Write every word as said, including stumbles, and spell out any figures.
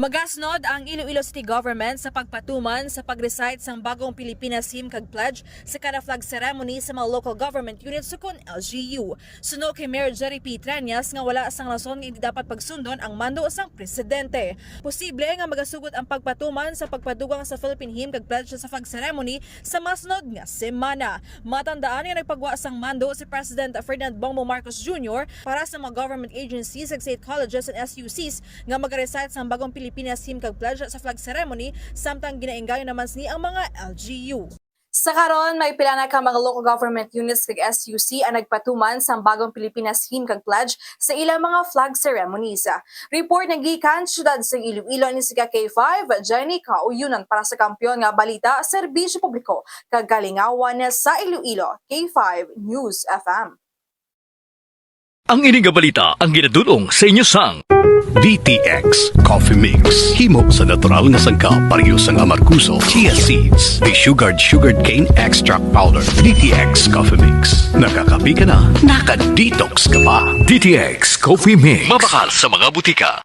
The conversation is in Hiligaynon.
Gasnod ang Iloilo City Government sa pagpatuman sa pag-recite sang bagong Pilipinas Hymn kag Pledge sa kada flag ceremony sa mga local government units ukon L G U. Suno kay Mayor Jerry P. Treñas nga wala sang rason nga hindi dapat pagsundon ang mando sang presidente. Posible nga magasugot ang pagpatuman sa pagpadugang sa Philippine Hymn kag Pledge sa flag ceremony sa masunod nga semana. Matandaan nga nagpagwa sang mando si President Ferdinand Bongbong Marcos Junior para sa mga government agencies kag state colleges and S U Cs nga mag-recite sang bagong Pilipinas Hymn kag Pledge sa flag ceremony, samtang ginaenggayo naman sini ang mga L G U. Sa karon, may pila na ka mga local government units kag S U C ang nagpatuman sang bagong Pilipinas Hymn kag Pledge sa ilang mga flag ceremonies. Report nga gikan siyudad sang Iloilo ni si K five, Jenny Kauyonan para sa Kampiyon nga Balita, Serbisyo Publiko, kag Kalingawan sa Iloilo, K five News F M. Ang ini nga balita ang ginadul-ong sa inyo sang D T X Coffee Mix. Himo sa natural nga sangkap, pareho sang amargoso, chia seeds, desugared sugarcane extract powder. D T X Coffee Mix. Nakakape ka na, naka-detox ka pa. D T X Coffee Mix. Mabakal sa mga butika.